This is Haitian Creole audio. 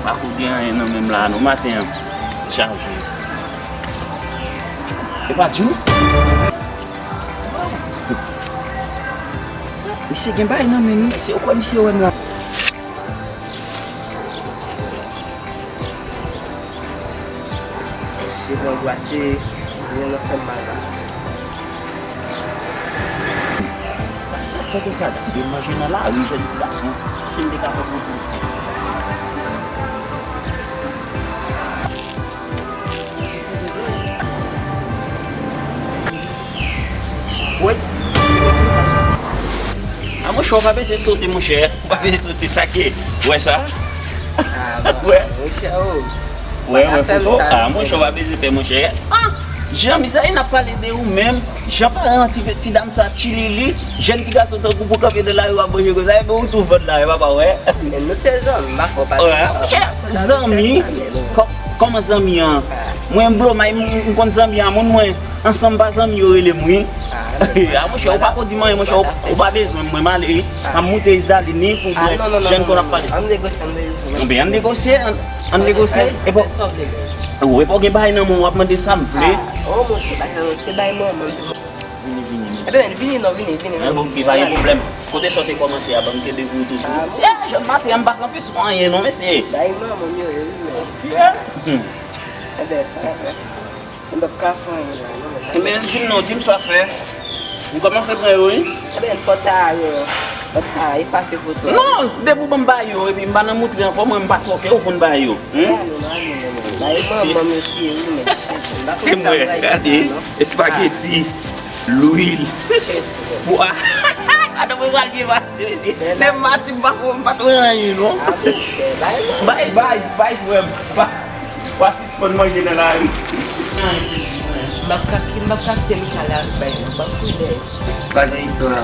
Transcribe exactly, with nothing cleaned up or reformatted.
Pako gen anyen nan men m la non, maten an chaje. E pa di w? Misye gen bagay nan men l wi, mesye, ou kwè misye wè m la? Misye pran gwate, li nan fè m mal la. Sa, sa fè konsa, de manje nan lari, jèn ti gason, si m te ka fè pwofesyon. Wi. A monchè, ou pa bezwen sote, monchè. Ou pa bezwen sote, sa k ye. Ou wè sa? Ah, wè. Monchè, oh. Wè, wè, foto. Ah, monchè, ou pa bezwen pè, monchè. Ah! Jan, mizè, n ap pale de ou menm. Jan paran ti, ti dam sa, Tchilili, jèn ti gason tankou pou kanpe nan lari w ap manje konsa, epi ou tou vann la, papa, wè. Men nou se zanmi, m pa fè w pase. Wè, monchè, zanmi, kò-, kòman zanmi an? Mwen, Blomay, m, m konn zanmi a moun mwen. Ansanm pa zanmi yo rele m, wi. Ah, monchè, ou pa ko di m anyen, monchè, ou, ou pa bezwen m, mwen, m ale, wi. M ap moute Isdalini pou mwen, jèn kò n ap pale. Ann negosye, ann negosye. Anben, ann negosye, ann, ann negosye. Epi, ou, epi ou gen bagay nan men w, w ap mande sa m vle. Ah, oh, monchè, bagay, se bagay manman m te Vini, vini, vini. Ebyen, vini non, vini, vini. Ebyen, ok, pa gen pwoblèm. Kote sa w te kòmanse a, ban m te dekouvri tou. Ah, bon? Mesye, jodi maten an, m pa kanpe sou anyen non, mesye. Bay manman m yo ye, wi, men. Mesye. Hmm. Ebyen, sa, m p ap ka fè anyen la, non, men. Ebyen, di m non, di m sa w fè. M kòmanse pran yo, wi. Ebyen, fò ta, yo, fò ta efase foto a. Non, depi w ban m bay yo, epi m pa nan moutre ankò, mwen, m pa sòke, ou konn bay yo. Hmm? Ba yo manman m yo tiye wi, men shit. M pa konn sa m pral fè non. Espageti, lwil, pwa. Gade mwen pral byen pase mesye. Se mati m pa ko, m pa t wè anyen non. Bay, bay, bay frè m. Ba, w a sispann manje nan lari. M ap ka, m ap ka kite misye ale avèk bay non. Ban m koulè. Bagay istwa.